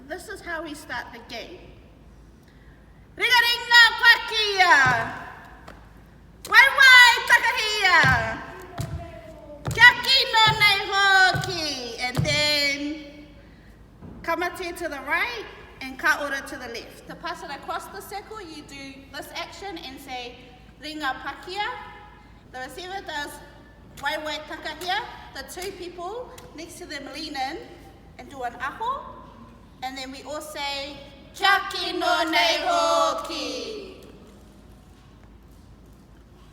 This is how we start the game. Ringaringa pakia! Waewae takahia! Kia kino nei hoki! And then ka mate to the right and ka ora to the left. To pass it across the circle, you do this action and say ringa pakia. The receiver does waewae takahia. The two people next to them lean in and do an aho. And then we all say, Kia kino nei hoki.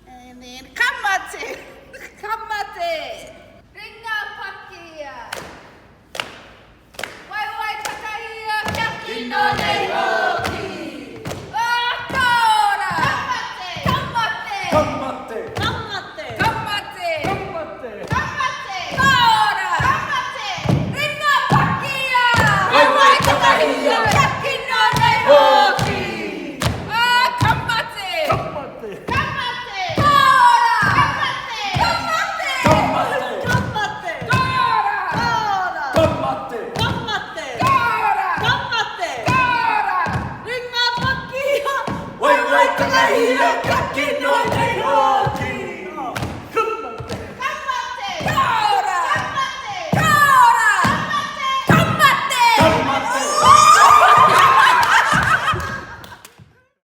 And then, ka mate! Ka mate! Ringa pakia! Waewae takahia, kia kino nei hoki! Ah, ka ora! Ka mate! Ka mate! Ka mate! Ka mate! Ka mate! Ka mate! Ka ora! Ka mate! Ringa pakia! Waewae takahia! Kia kino nei hoki! Ah, ka mate! Ka mate! Ka mate! Ka ora! Ka mate! Ka mate! Ka mate! Ka mate! Ka ora! Ka ora! Ka mate! Ka mate! Ka ora! Ka mate! Ka ora! Ringa pakia! Waewae takahia! Kia kino nei hoki!